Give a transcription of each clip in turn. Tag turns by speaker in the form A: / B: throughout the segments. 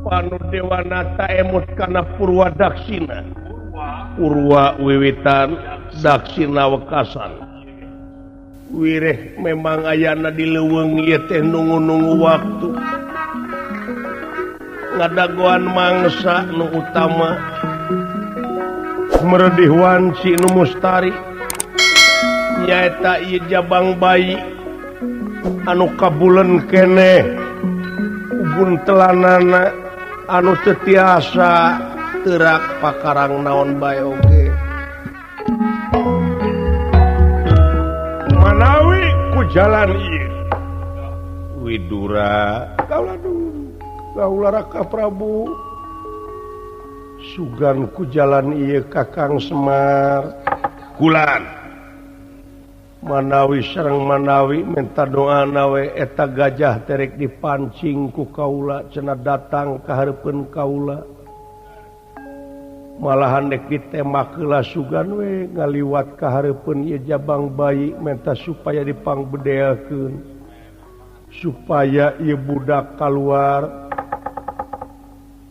A: Panu Dewanata emut kana Purwa Daksina. Purwa wiwitan Daksina wekasan. Wireh memang ayana di leuweung ieu teh nunggu-nunggu waktu. Ngadagoan mangsa nu utama meredih wanci nu mustari nyaeta ieu jabang bayi anu kabulen keneh guntelanana anu teu tiasa teurak pakarang naon bae oge. Manawi ku jalan ieu Widura kaula dulu kaula Raka Prabu sugan ku jalan ieu Kakang Semar kulan manawi sareng manawi minta doa nawe eta gajah terek dipancing ku kaula cenah datang ka hareupeun kaula malahan dek ditembak heula sugan we ngaliwat ka hareupeun ieu jabang bayi minta supaya dipangbedeakeun supaya ieu budak kaluar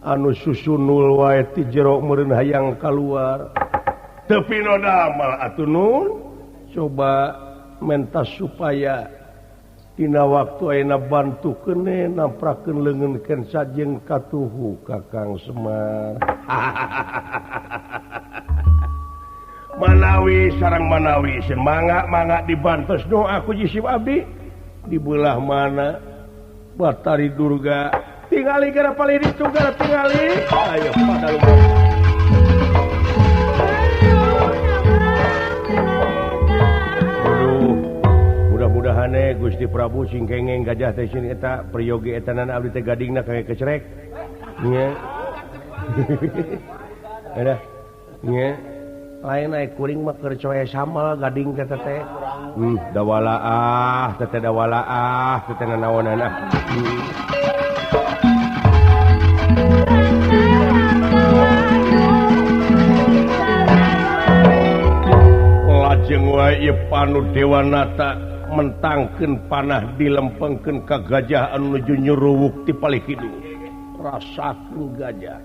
A: anu susunul wae ti jero meureun hayang kaluar teu pinodamal atuh nun. Coba menta supaya dina waktu ayeuna bantu keune namprakeun leungeun kensa jeung katuhu Kakang Semar. Manawi sareng manawi mangga mangga dibantos doa ku jisib abdi di belah mana Batari Durga tingali gara palih ditu gara tingali ayo pada lupa. Mudah-mudahan Gusti Prabu sing kengeng gajah teh sini eta priyogi etanana abdi teh gadingna kage kecerek nya. Ada nya lain aya kuring mah keur coe samal gading teh teh. Dawalaah teh dawalaah teh nanaonana. Lajeng wae ieu Panu Dewanata mentangkeun panah dilempengkeun ka gajah anu nuju nyuruwuk ti palih kidul. Rasakeun gajah.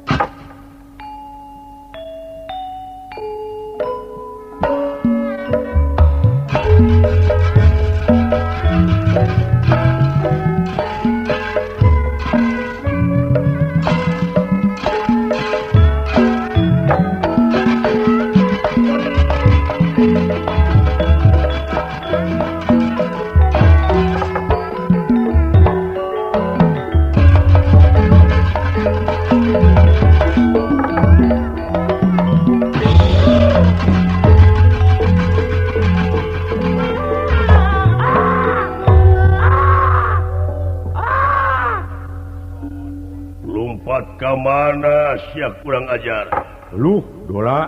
A: Mana sia kurang ajar. Luh dola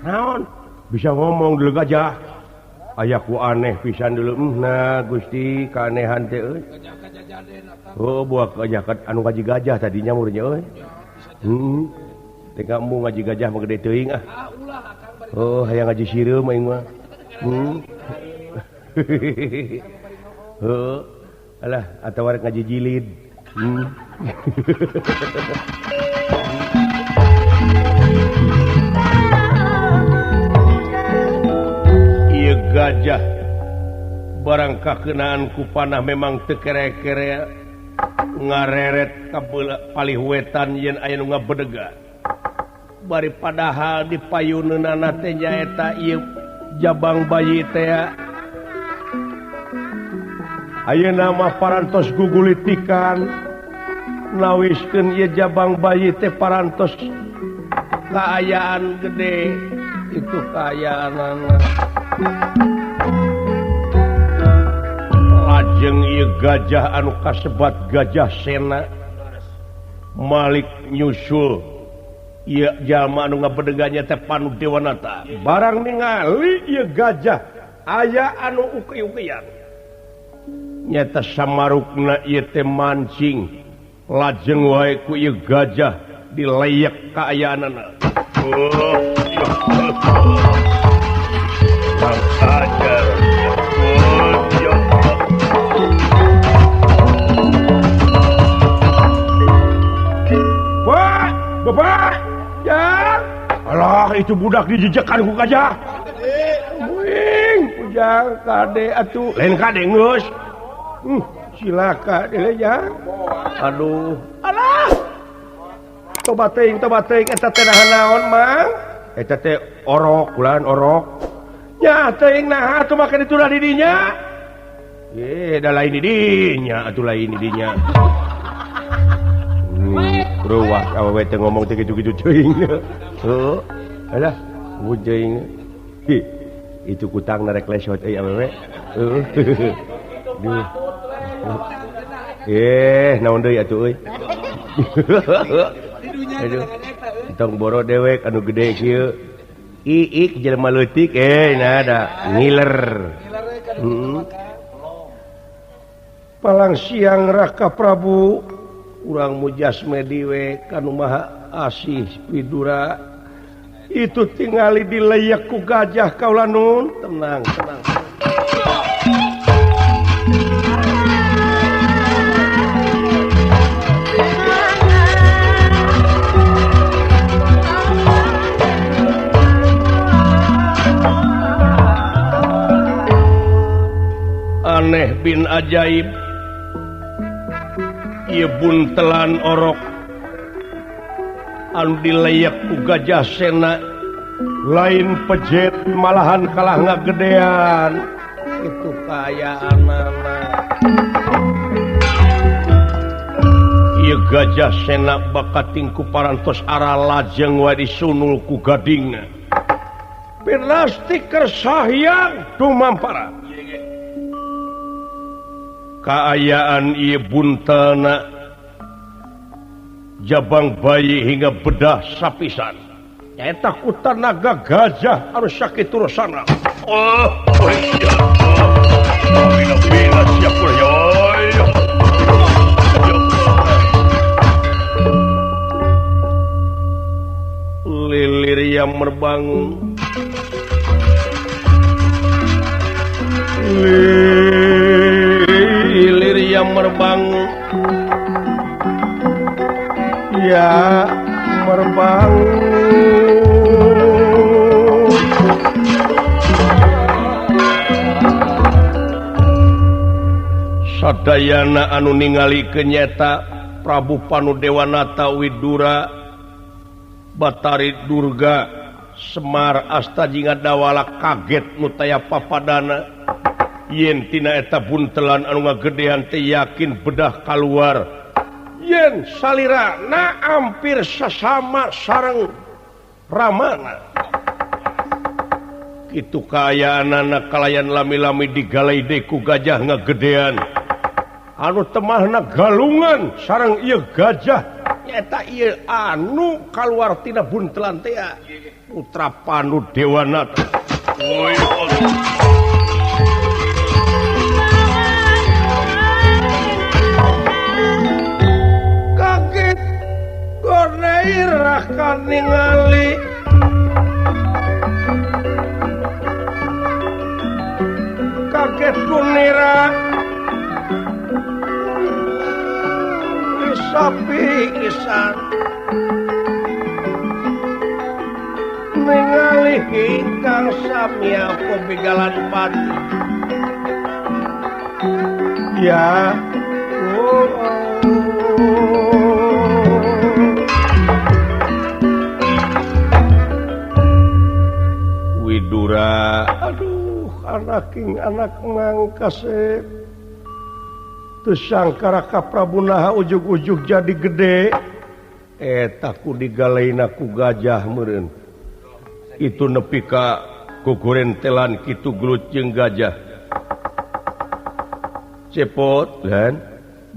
A: naon bisa ngomong dulu gajah. Ayaku aneh pisan dulu. Nah Gusti keanehan teh euy. Oh buah gajah anu ngaji gajah tadinya murnya euy. Heeh. Teh kamu ngaji gajah mah gede teuing ah. Oh hayang ngaji sireum aing mah. Heuh. Alah atawa rek ngaji jilid. Ieu gajah barang kakeunaan ku panah memang teu kere-kere ngareret ka palih wetan yen aya nu ngabedega. Bari padahal di payuneunana teh nyaeta ieu jabang bayi teh. Ayeuna mah parantos gugulitikan nawiskeun ieu jabang bayi teh parantos kaayaan gede itu kaayaanana. Lajeng ieu gajah anu kasebat gajah sena Malik nyusul ieu jalma anu ngabedeganya teh Panu Dewanata. Barang ningali ieu gajah aya anu uki-ukian nyata samarukna ieu teh mancing lajeng wae ku ieu gajah dileyek kaayaanana. Oh, Bang ajar. Oh, Bapak ya alah itu budak dijejekan ku gajah. Muing ujang kade atuh lain kade geus. Cilaka deui jang. Aduh alah. Toba teuing eta teh naon Mang? Eta teh orok ulan orok. Nya teuing naha atuh make ditulah di dinya. Ye da lain di dinya atuh lain di dinya. Ruwah awewe teh ngomong teh kitu-kitu teuing. Heuh. Alah, teuing. Hi, itu kutang narek lesot euy awewe. Heuh. Duh. Naon deui atuh euy. Aduh. Tong boro dewek anu gede kieu. Iik jelema leutik nah da ngiler. Palang siang Raka Prabu urang mujasmedi we kanu maha asih Widura itu tingali dileyek ku gajah kaula nun tenang tenang. Aneh bin ajaib ieu buntelan orok anu dileyek ku gajah sena lain pejet malahan kalah ngagedean itu kaayaanana. Ieu gajah sena bakating ku parantos ara lajeng wae disunul ku gadingna pinasti kersahyang dumampara. Kaayaan ieu buntelna jabang bayi hingga bedah sapisan nyaeta ku tanaga gajah anu sakitu rasana. Oh, iya. Bina-bina siap ya. Lilir yang merbangun lilir yang merbangun ya merbangun sadayana anu ningali kenyata Prabu Panudewanata Widura Batari Durga Semar Asta jeung Dawala kaget nu taya papadana yen tina eta buntelan anu ngagedean teh yakin bedah kaluar yen salirana hampir sasama sareng ramana. Kitu kaayaanana kalayan lami-lami digalede ku gajah ngagedean anu temahna galungan sareng ieu gajah nyaeta ieu anu kaluar tina buntelan teh putra Panudewanata. Oi kaget goneirah kaningali kaget kunira sapi isan ningali ingkang samya pebigalan pati ya oh, oh. Widura aduh anaking anak mangkasep Tersangka Raka Prabu naha ujug-ujug jadi gede eta ku digaleina ku gajah meureun itu nepi ka kukurentelan kitu gelut jeung gajah cepot kan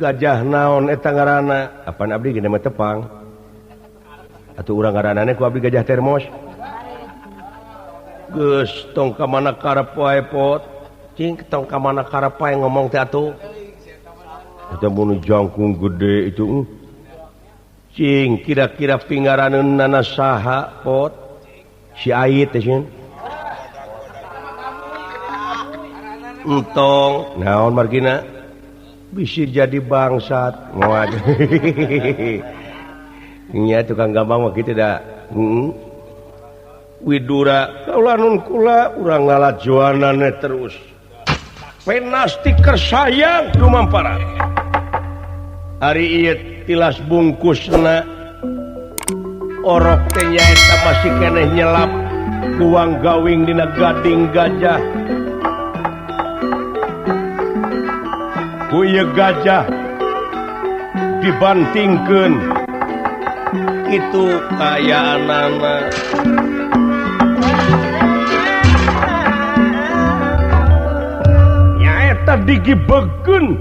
A: gajah naon eta ngaranna apan abdi gede mah tepang atuh urang ngaranana ku abdi gajah termos geus tong ka mana karep wae pot cing tong ka mana karep wae ngomong teh atuh eta mun jangkung gede itu cing kira-kira pingaraneunana saha pot si Ait teh sieun entong naon margina bisi jadi bangsat moal Nya tukang gampang mah kitu da. Widura kaula nun kula urang lalajoanane terus. Penasti kersayang dumampara. Ari ieu tilas bungkusna orok teh nyaeta masih keneh nyelap kuang gawing dina gading gajah. Ku ieu gajah dibantingkeun kitu kaayaanana. Nyaeta digibegeun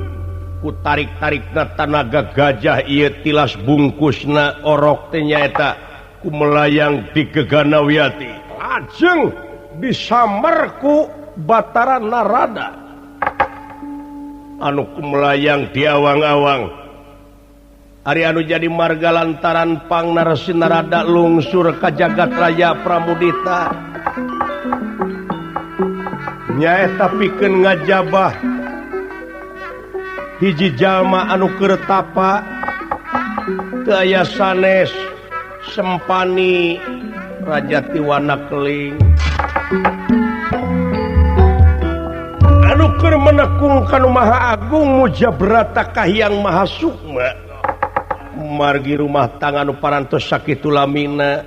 A: ku tarik-tarikna tanaga gajah ieu tilas bungkusna orok teh nyaeta ku melayang di gegana wiyati. Lajeng disamar ku Batara Narada anu ku melayang di awang-awang. Ari anu jadi marga lantaran pang Narasi Narada lungsur ka jagat raya Pramudita. Nyaeta pikeun ngajabah hiji jalma anu keur tapa teu aya sanes Sempani Raja Tiwana Keling anu keur menekung kanu Maha Agung Mujabrata Kahiyang Maha Sukma. Margi rumah tangga anu parantos sakitu lamina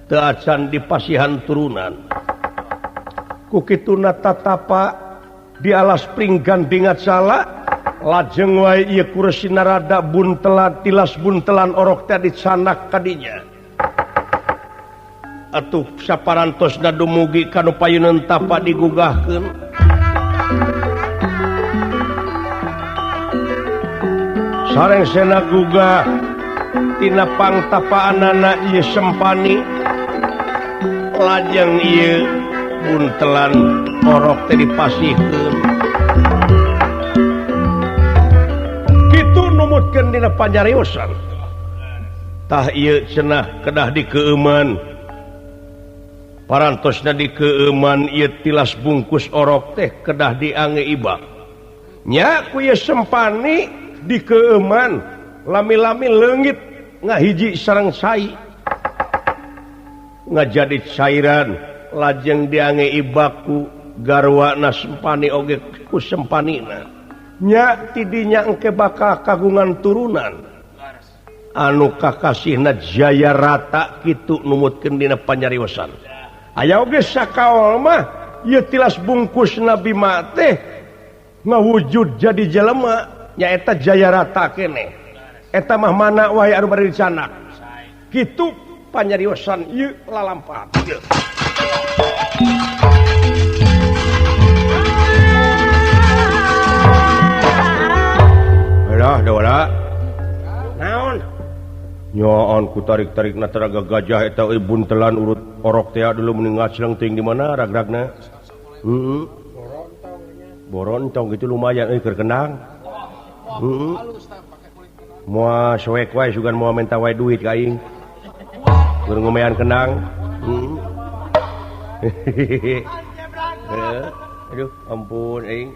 A: teu acan dipasihan turunan. Ku kituna tatapa di alas pringgan dingat sala lajeng wae ieu kursi Narada buntelan tilas buntelan orok teh dicanak kadinya. Atuh saparantosna dumugi kanu payuneun tapa digugahkeun. Sareng sena gugah tina pangtapaanana ieu Sempani lajeng ieu buntelan orok teh dipasihkeun. Kitu numutkeun dina panjariosan. Tah ieu cenah kedah dikeueuman. Parantosna dikeueuman ieu tilas bungkus orok teh kedah diange ibak. Nya ku ieu Sempani dikeueuman lami-lami leungit ngahiji sareng sai. Ngajadi cairan lajeng diange ibak ku garwana Sempani oge ku Sempanina. Nya tidinya engke bakal kagungan turunan anu kakasihna Jaya Rata kitu numutkeun dina panyariosan. Aya oge sakaol mah ieu tilas bungkus Nabi Bima teh ngawujud jadi jelema nyaeta Jaya Rata keneh. Eta mah mana wae anu bari dicanak. Kitu panyariosan ieu lalampahan. Alah dora. Naon? Nyoon ku tarik-tarikna tenaga gajah eta euy buntelan urut orok teh dulu mending ngacleng teuing di mana ragragna. Heeh. Borontong gitu lumayan euy keur kendang. Heeh. Moal soek wae sugan moal menta wae duit ka aing. Keur ngomean kendang. Heeh. Aduh ampun aing.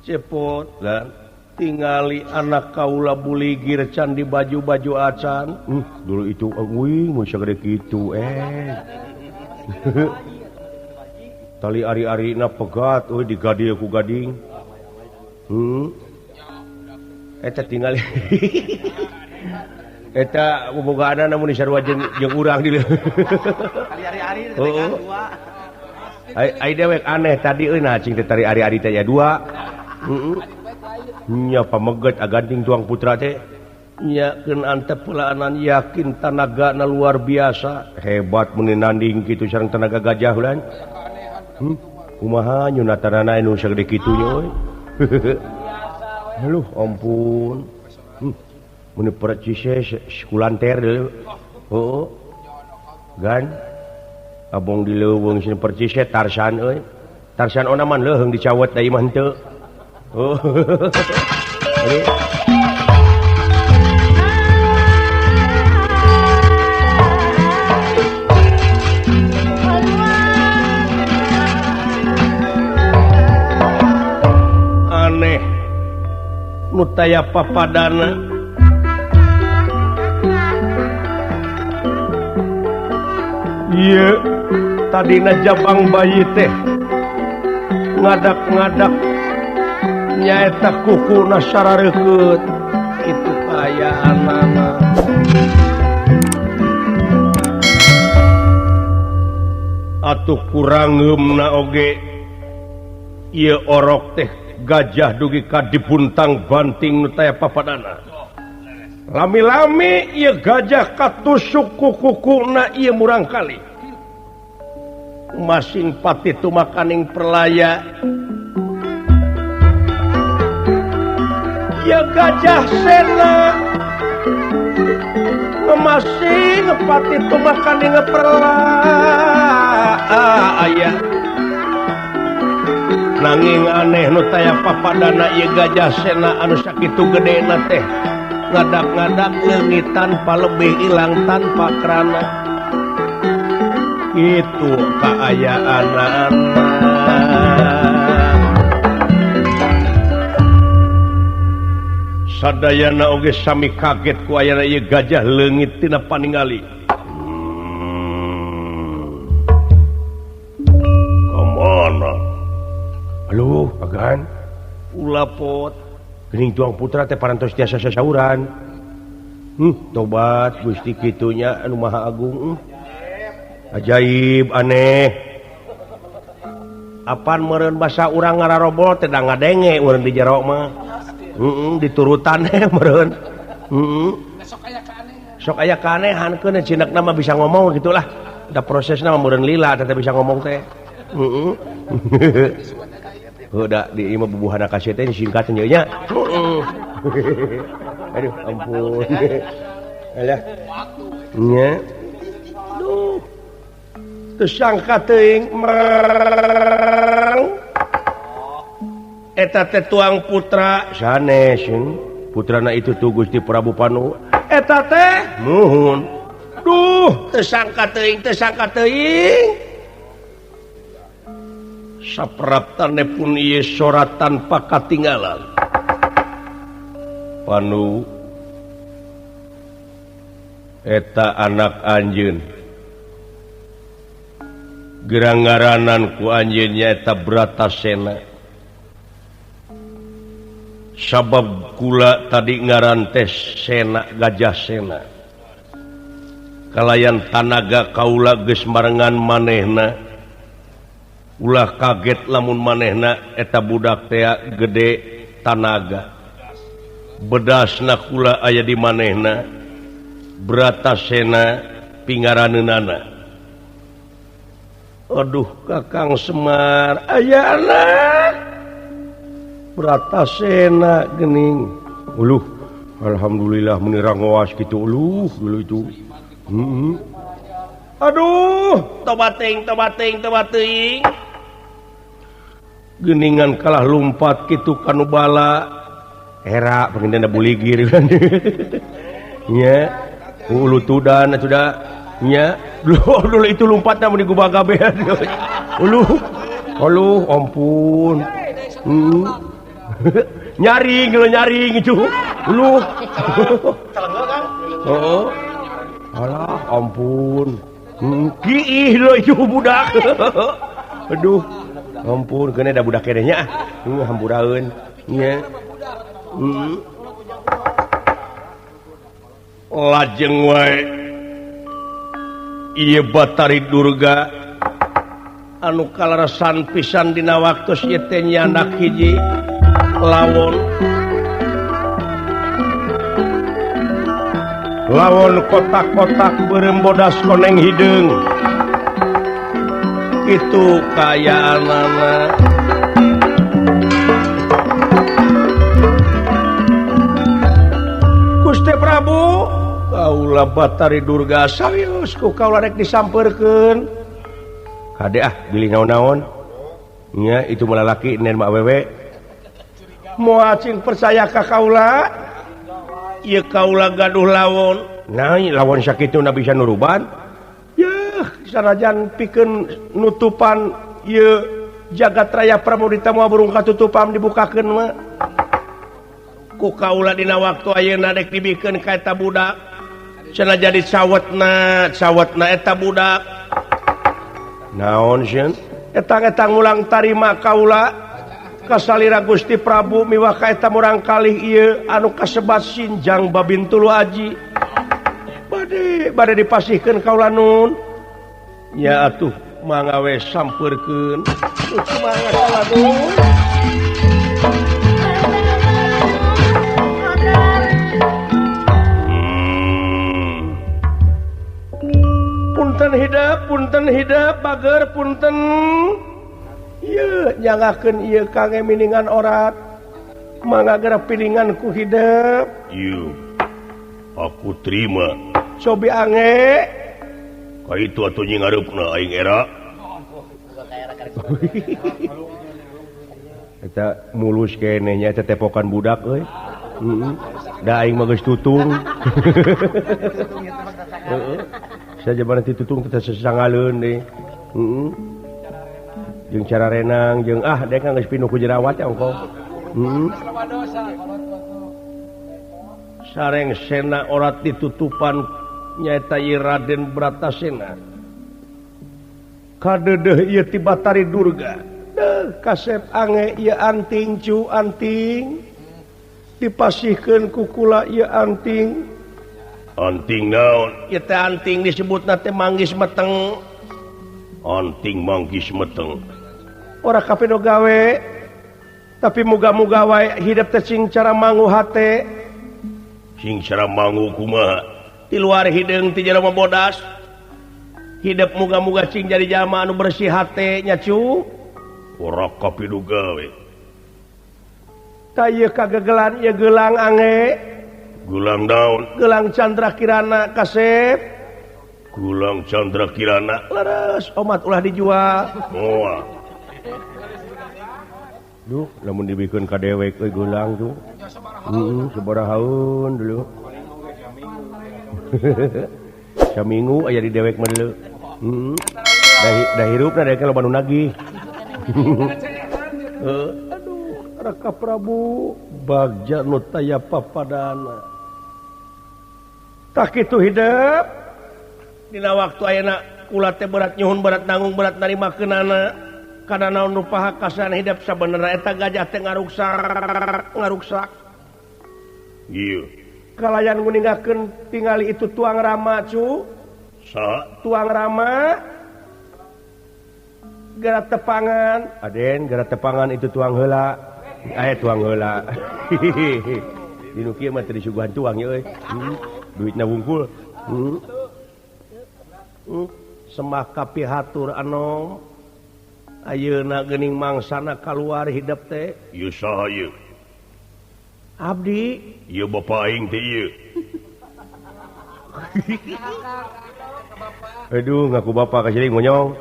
A: Cepot dan tingali anak kaula buligir can di baju-baju acan. Dulu itu euy mun sagede kitu Tali ari-arina pegat euy digadil ku gading. Eta tingali. Eta bobogaanna mun sarua jeung urang di.
B: Tali ari-ari teh dua.
A: Ai dewek aneh tadi euy nah cing teh tali ari-ari teh dua. Heeh. Nya pameget aganting tuang putra teh nya keun antep peulaanan yakin tanagana luar biasa hebat mun nanding kitu sareng tenaga gajah ulan. Kumaha nyunatanana nu sagede kitu nya euy. Aduh ampun. Mun percise sekulanter deui. Heuh. Gan abong di leuweung sini percise Tarsan euy. Tarsan onaman leuheung dicawet da ieu mah henteu. Oh. Aneh nu taya papadana. Tadina jabang bayi teh ngadak-ngadak nyaeta kukuna sarareukeut itu kaayaanana. Atuh kurangeumna oge ieu orok teh gajah dugi ka dipuntang banting nu taya papadana. Lami-lami ieu gajah katusuk ku kukuna ieu murangkali. Masing pati tumakaning perlaya ieu gajah sena masing pati tumakaning perlaya. Nanging aneh nu taya papadana ieu gajah sena anu sakitu gedena teh ngadak-ngadak leungit tanpa lebih ilang tanpa kerana. Itu kaayaanana. Sadayana oge sami kaget ku ayana ieu gajah leungit tina paningali. Kamana? Aduh, agan ulah pot. Geuning tuang putra teh parantos tiasa sasauran. Tobat Gusti kitunya anu Maha Agung. Ajaib aneh. Apan meureun basa urang ngararobol teh da ngadenge meureun di jero mah. Diturutan meureun.
C: Sok aya keanehan.
A: Sok aya keanehan keun cinakna mah bisa ngomong gitulah. Da prosesna mah meureun lila teh bisa ngomong teh. Udah di imah bubuhana kasih teh singkat nya. Aduh ampun. Alah. Nya. Duh. Tersangka teuing. Eta teh tuang putra sanes putrana itu tuh Gusti Prabu Panu. Eta teh muhun. Duh, tersangka teuing, tersangka teuing. Sapraptane pun ieu sora tanpa katinggalan. Panu eta anak anjeun. Gerang ngaranan ku anjeun nyaeta Bratasena. Sabab kula tadi ngaran teh Sena Gajah Sena. Kalayan tanaga kaula geus marengan manehna. Ulah kaget lamun manehna eta budak tea gede tanaga. Bedasna kula aya di manehna. Bratasena pingaraneunana. Aduh Kakang Semar aya anak Bratasena geuning. Uluh alhamdulillah meuni rangoas kitu uluh dulu itu. Aduh tobat teuing tobat teuing tobat teuing. Geuningan kalah lumpat kitu kanu bala era panginten da buligir kan. Nya ulutudan atuh da nya dulu itu lompatna mun digubah-gabehan. Uluh uluh ampun. Nyaring lo nyaring itu. Uluh. Heeh. Alah ampun. Kiih lo itu budak. Aduh. Ampun keuna da budak keneh nya. Hampuraeun. Nya. Lajeng wae ieu Batari Durga anu kaleresan pisan dina waktu ieu teh nyandak hiji lawon. Lawon kotak-kotak beureum bodas koneng hideung. Itu kaayaanana. Gusti Prabu kaula Batari Durga sawios ku kaula rek disampeurkeun. Kade ah bilih naon-naon. Nya itu mah lalaki nen mah awewe. Moal cing percaya ka kaula. Ieu kaula gaduh lawon. Nah, lawon sakituna bisa nuruban. Yeuh, sanajan pikeun nutupan ieu jagat raya Pramudita moal burung katutupan dibukakeun mah. Ku kaula dina waktu ayeuna rek dibikeun ka eta budak. Cenah jadi sawetna, sawetna eta budak. Naon sieun etang-etang ulang tarima kaula kasalira Gusti Prabu miwah ka eta murang kalih ieu anu kasebat Sinjang Babintulu Aji bade bade dipasihkeun kaula nun nya atuh mangga we sampeurkeun mangga kaula nun. Punten hidep, punten hidep, bager punten. Ieu nyangakeun ieu kangge miningan orat. Mangga geura piningan ku hidep.
D: Ieu. Aku terima.
A: Cobi ange.
D: Ka itu atuh nying hareupna aing era.
A: Eta mulus keneh nya eta tepokan budak euy. Heeh. Da aing mah geus tutung. Heeh. Saja barang ditutung kita sesangaleun deui. Heeh. Jeung cara renang jeung ah dek geus pinuh ku jerawat ya ongkoh. Heeh. Sareng sena orat ditutupan nyaeta ieu Raden Bratasena. Kadeudeuh ieu ti Batari Durga. Deuh kasep ange ieu anting cu anting. Dipasihkeun ku kula ieu anting.
D: Anting naon?
A: Ieu teh anting disebutna teh manggis meteng.
D: Anting manggis meteng.
A: Ora kapido gawe. Tapi muga-muga wae hidep teh sing cara mangu hate.
D: Sing cara mangu kumaha?
A: Ti luar hideung ti jero bodas. Hidep muga-muga sing jadi jalma anu bersih hate nya cu.
D: Ora kapido gawe.
A: Tah ieu kagegelan ieu gelang ange.
D: Gelang daun.
A: Gelang Chandra Kirana kasep.
D: Gelang Chandra Kirana.
A: Leres omat ulah dijual.
D: Moal.
A: Duh, lamun dibikeun ka dewek euy gelang tuh. Heeh, sabarahaeun dulu. Saminggu aya di dewek mah dulu. Heeh. Da hirupna dewek loba nu nagih. Heeh, aduh, Raka Prabu bagja nu taya papadana. Tak kitu hidep. Dina waktu ayeuna kula teh berat nyuhun berat nanggung berat narimakeunana. Kana naon rupaha kasan hidep sabenerna eta gajah teh ngaruksak ngaruksak.
D: Ieu.
A: Kalayan nguningakeun tingali itu tuang rama cu.
D: Sa
A: tuang rama geura tepangan. Aden geura tepangan itu tuang heula. Aya tuang heula. Dinu kieu mah teu disuguhan tuang ye euy. Duitna wungkul. Semah kapihatur anom. Ayeuna geuning mangsana kaluar hidep teh.
D: Ieu saha ieu?
A: Abdi.
D: Ieu bapa aing teh ieu.
A: Aduh ngaku bapa ka siling monyong.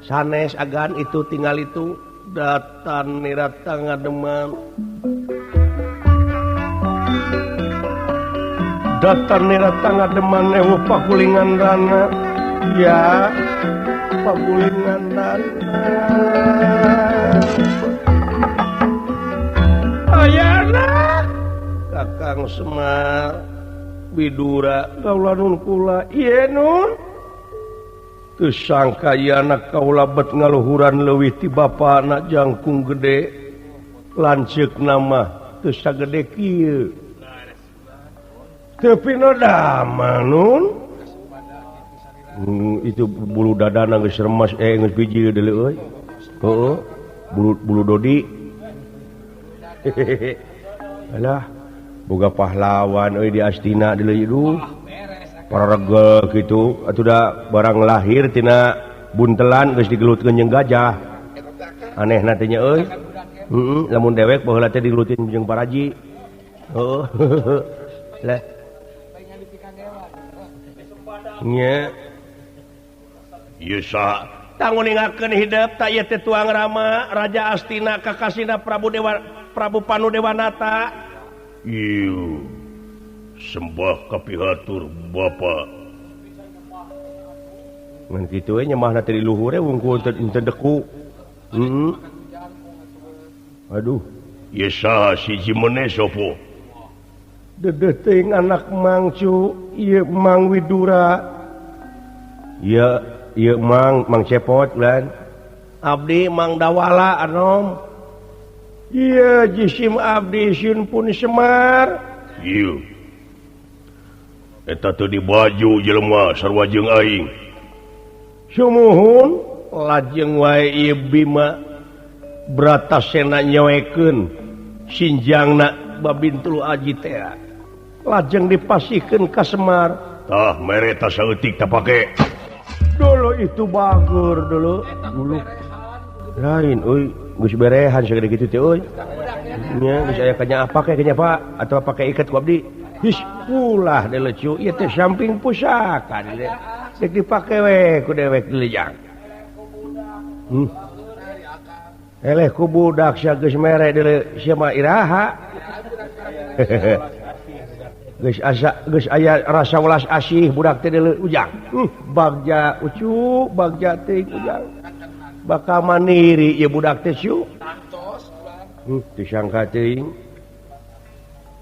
A: Sanes agan itu tinggal itu datan nirata ngademan. Datan nirata ngademan ewu pagulingan rana. Ya pagulingan rana. Ayana Kakang Semar Widura kaula nun kula ieu nun. Teu sangka ieu anak kaula bet ngaluhuran leuwih ti bapana jangkung gede. Lanceukna mah teu sagede kieu. Teu pinodama nun. Itu bulu dadana geus remas geus biji deuleu euy. Heeh. Bulu dodi. Alah, boga pahlawan euy di Astina deuleu duh. Pararegel kitu atuh da barang lahir tina buntelan geus digelutkeun jeung gajah. Anehna teh nya euy. Heeh, lamun dewek baheula teh digelutin jeung paraji. Heeh. Lah. Nya.
D: Ieu saha?
A: Tanguningakeun hidep ta ieu teh tuang rama Raja Astina kakasina Prabu Dewa Prabu Panu Dewanata.
D: Ieu. Sembah kapihatur bapa.
A: Ngan kitu we nyemahna teh di luhur we wungkul teu deku. Heeh. Aduh,
D: ieu saha siji meneh sopo?
A: Dedeuh teuing anak Mang cu, ieu Mang Widura. Ieu Ieu Mang Mang Cepot lan abdi Mang Dawala anom. Ieu jisim abdi sun pun Semar.
D: Ieu. Eta teu dibaju jelema sarua jeung aing.
A: Sumuhun lajeng wae ieu Bima Bratasena nyoekeun sinjangna Babintul Aji teh. Lajeng dipasihkeun ka Semar.
D: Tah mere tas saeutik teh pake.
A: Dulu itu bager dulu. Dulu. Lain euy, geus berehan sagede kitu teh euy. Nya geus aya kanya apa kayak kanya apa atau pake ikat ku abdi. His ulah deuleu ieu teh samping pusaka deuleu. Dek dipake we ku dewek dilejang. Eleh ku budak sia geus mere deuleu sia mah iraha. Geus asa geus aya rasa welas asih budak teh deuleu ujang. Bagja ucu, bagja teh ujang. Bakal mandiri ieu budak teh siu. Disangka teuing.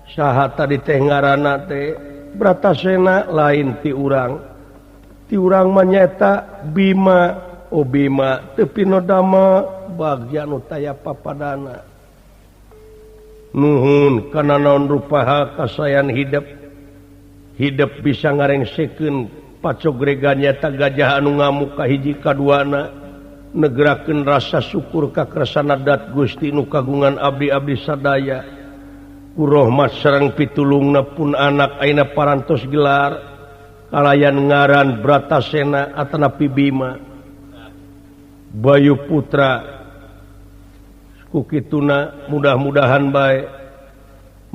A: Saha tadi teh ngaranna teh Bratasena lain ti urang. Ti urang mah nyaeta Bima. Oh Bima teu pinodama bagja nu taya papadana. Nuhun kana naon rupaha kasayan hidep. Hidep bisa ngarengsekeun pacogregan nyata gajah anu ngamuk ka hiji kaduana. Negerakeun rasa syukur ka kersana dat Gusti nu kagungan abdi-abdi sadaya. Ku rahmat sareng pitulungna pun anak ayeuna parantos gelar kalayan ngaran Bratasena atanapi Bima. Bayu Putra kukituna mudah-mudahan bae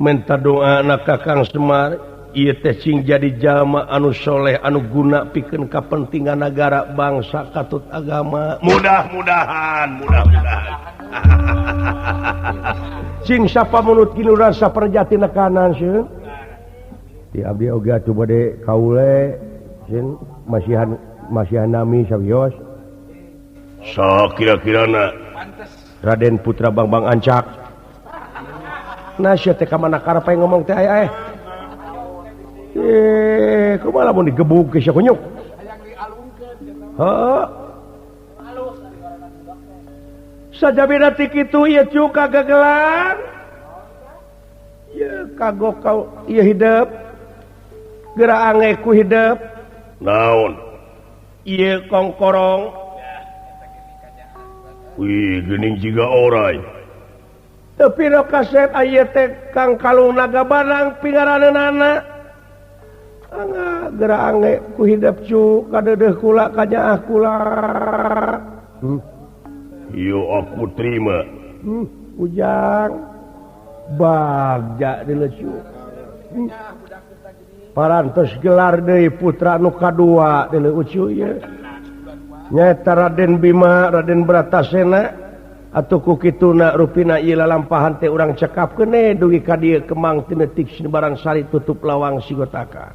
A: menta doa anak Kakang Semar ieu teh sing jadi jalma anu soleh anu guna pikeun kapentingan nagara bangsa katut agama.
D: Mudah-mudahan, mudah-mudahan.
A: Sing sapa mulut kinu rasa perjati nekanan sieun. Di abdi oge atuh bade kaule sieun masihan masihan nami sawios.
D: So kira-kirana
A: Raden Putra Bangbang Ancak. Nah sia teh ka mana karep ngomong teh aya kumaha lamun digebug geus kunyuk. Heuh. Sajabina ti kitu ieu cu kagagelan. Ieu kagok kau ieu hidep. Geura ange ku hidep.
D: Naon?
A: Ieu kongkorong.
D: Wih, geuning jiga orai.
A: Tapi nu kasep aya teh Kang Kalung Naga Barang pingaraneunana. Angga geura ange ku hidep cu kadeudeuh kula kanyaah kula.
D: Yo aku terima.
A: Ujang bagja deuleu cu. Parantos gelar deui putra nu kadua deuleu ucu ieu. Nyaeta Raden Bima, Raden Bratasena atuh ku kituna rupina ieu lalampahan teh urang cekapkeun dugi ka dieu Kemang tinetik Barang Sari tutup lawang Sigotaka.